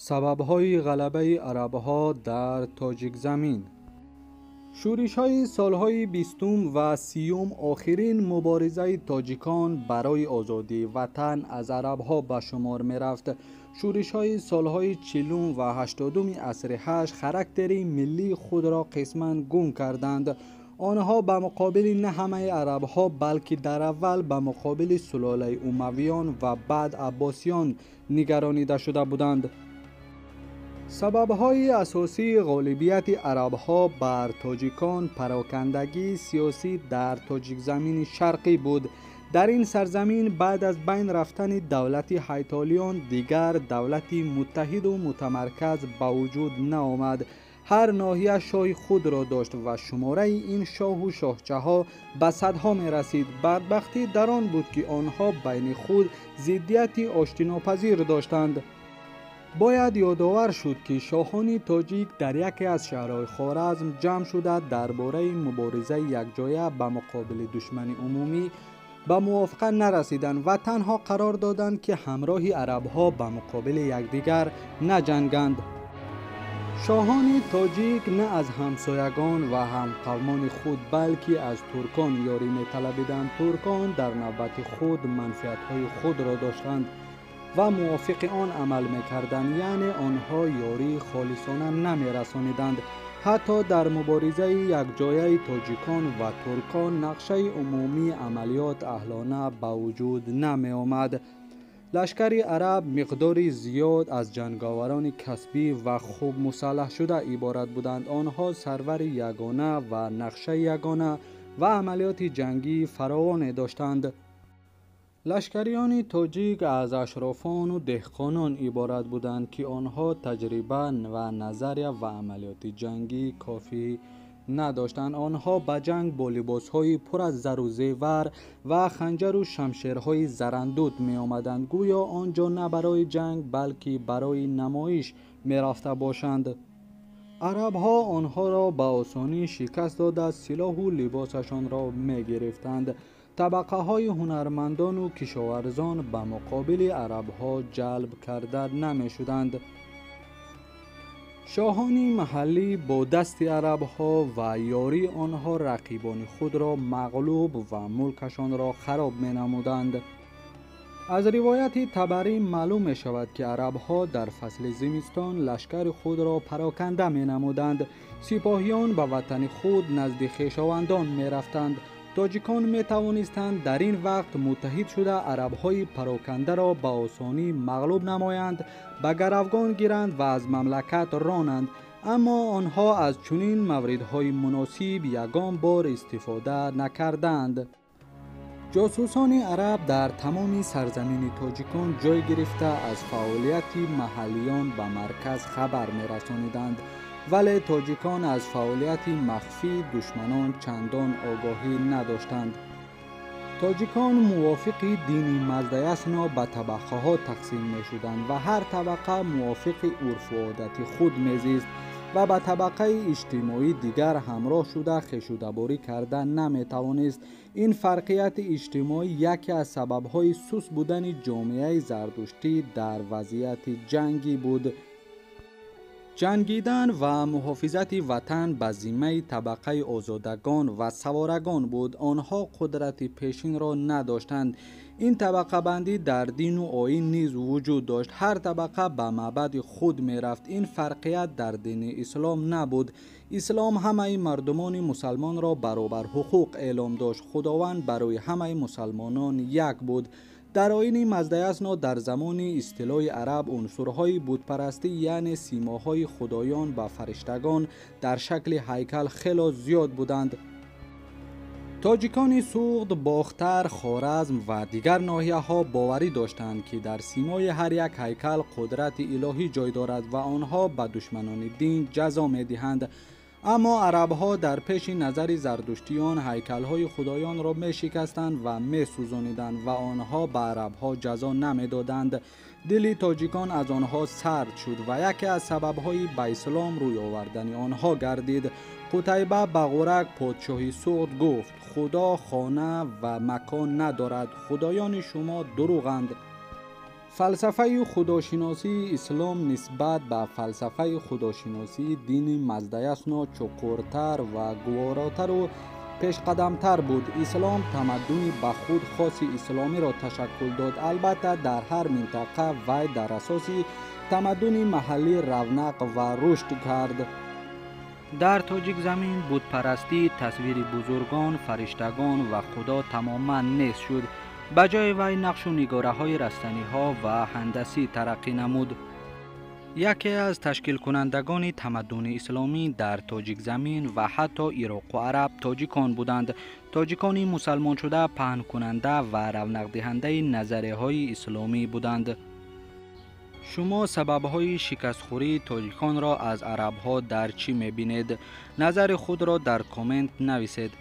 Сабабҳои ғалабаи арабҳо дар Тоҷикзамин. Шӯришҳои солҳои 20 ва 30 охирин муборизаи тоҷикон барои озодии ватан аз арабҳо ба шумор мерафт. Шӯришҳои солҳои 40 ва 80 асри 8 характери миллии худро қисман гум карданд. Онҳо ба муқобили на ҳамаи арабҳо, балки дар аввал ба муқобили сулолаи умавиён ва баъд аббосиён нигаронида шуда буданд. Сабабҳои асосии ғолибияти арабҳо бар тоҷикон парокандагии сиёсӣ дар Тоҷикзамини Шарқӣ буд. Дар ин сарзамин баъд аз байн рафтани давлати ҳайтолиён дигар давлати муттаҳиду мутамарказ ба вуҷуд наомад. Ҳар ноҳия шоҳи худро дошт ва шумораи ин шоҳу шоҳчаҳо ба садҳо мерасид. Бадбахтӣ дар он буд, ки онҳо байни худ зиддияти оштинопазир доштанд. Бояд ёдовар шуд, ки шоҳони тоҷик дар яке аз шаҳрҳои Хоразм ҷамъ шуда дар бораи муборизаи якҷоя ба муқобили душмани умумӣ ба мувофиқа нарасиданд ва танҳо қарор доданд, ки ҳамроҳи арабҳо ба муқобили якдигар наҷанганд. Шоҳони тоҷик на аз ҳамсоягон ва ҳамқавмони худ, балки аз туркон ёрӣ металабиданд. Туркон дар навбати худ манфиатҳои худро доштанд ва мувофиқи он амал мекарданд, яъне онҳо ёрии холисона намерасониданд. Ҳатто дар муборизаи якҷояи тоҷикон ва туркон нақшаи умумии амалиёт аҳлона ба вуҷуд намеомад. Лашкари араб миқдори зиёд аз ҷанговарони касбӣ ва хуб мусаллаҳшуда иборат буданд. Онҳо сарвари ягона ва нақшаи ягона ва амалиёти ҷангии фаровоне доштанд. Лашкариёни тоҷик аз ашрофону деҳқонон иборат буданд, ки онҳо таҷриба ва назария ва амалиёти ҷангӣ кофӣ надоштанд. Онҳо ба ҷанг бо либосҳои пур аз зару зевар ва ханҷару шамшерҳои зарандуд меомаданд, гӯё он ҷо на барои ҷанг, балки барои намоиш мерафта бошанд. Арабҳо онҳоро ба осонӣ шикаст дода, силоҳу либосашонро мегирифтанд. Табақаҳои ҳунармандону кишоварзон ба муқобили арабҳо ҷалб карда намешуданд. Шоҳони маҳаллӣ бо дасти арабҳо ва ёрии онҳо рақибони худро мағлуб ва мулкашонро хароб менамуданд. Аз ривояти Табарӣ маълум мешавад, ки арабҳо дар фасли зимистон лашкари худро пароканда менамуданд. Сипоҳиён ба ватани худ назди хешовандон мерафтанд. Тоҷикон метавонистанд дар ин вақт муттаҳид шуда арабҳои парокандаро ба осонӣ мағлуб намоянд, ба гаравгон гиранд ва аз мамлакат ронанд. Аммо онҳо аз чунин мавридҳои муносиб ягон бор истифода накарданд. Ҷосусони араб дар тамоми сарзамини тоҷикон ҷой гирифта аз фаъолияти маҳаллиён ба марказ хабар мерасониданд, вале тоҷикон аз фаъолияти махфии душманон чандон огоҳӣ надоштанд. Тоҷикон мувофиқи дини Маздаясно ба табақаҳо тақсим мешуданд ва ҳар табақа мувофиқи урфу одати худ мезист ва ба табақаи иҷтимоӣ дигар ҳамроҳ шуда хешудаборӣ карда наметавонист. Ин фарқияти иҷтимоӣ яке аз сабабҳои суст будани ҷомеаи зардуштӣ дар вазъияти ҷангӣ буд. Ҷангидан ва муҳофизати ватан ба зиммаи табақаи озодагон ва саворагон буд. Онҳо қудрати пешинро надоштанд. Ин табақабандӣ дар дину оин низ вуҷуд дошт. Ҳар табақа ба маъбади худ мерафт. Ин фарқият дар дини ислом набуд. Ислом ҳамаи мардумони мусалмонро баробарҳуқуқ эълом дошт. Худованд барои ҳамаи мусалмонон як буд. Дар оини Маздаясно дар замони истилои араб унсурҳои бутпарастӣ, яъне симоҳои худоён ба фариштагон дар шакли ҳайкал хело зиёд буданд. Тоҷикони Суғд, Бохтар, Хоразм ва дигар ноҳияҳо боварӣ доштанд, ки дар симои ҳар як ҳайкал қудрати илоҳӣ ҷой дорад ва онҳо ба душманони дин ҷазо медиҳанд. Аммо арабҳо дар пеши назари зардуштиён ҳайкалҳои худоёнро мешикастанд ва месӯзониданд ва онҳо ба арабҳо ҷазо намедоданд. Дили тоҷикон аз онҳо сард шуд ва яке аз сабабҳои ба ислом рӯй овардани онҳо гардид. Қутайба ба Ғурак, подшоҳи Суғд, гуфт: «Худо хона ва макон надорад, худоёни шумо дурӯғанд». Фалсафаи худошиносии ислом нисбат ба фалсафаи худошиносии дини Маздаясно чуқуртар ва гуворотару пешқадамтар буд. Ислом тамаддуни ба худ хоси исломиро ташаккул дод. Албатта, дар ҳар минтақа вай дар асоси тамаддуни маҳаллӣ равнақ ва рушд кард. Дар Тоҷикзамин бутпарастӣ, тасвири бузургон, фариштагон ва Худо тамоман нест шуд. Ба ҷои вай нақшу нигораҳои растаниҳо ва ҳандасӣ тараққӣ намуд. Яке аз ташкилкунандагони тамаддуни исломӣ дар Тоҷикзамин ва ҳатто Ироқу Араб тоҷикон буданд. Тоҷикони мусалмоншуда паҳнкунанда ва равнақдиҳандаи назарияҳои исломӣ буданд. Шумо сабабҳои шикастхӯрии тоҷиконро аз арабҳо дар чӣ мебинед? Назари худро дар коммент нависед.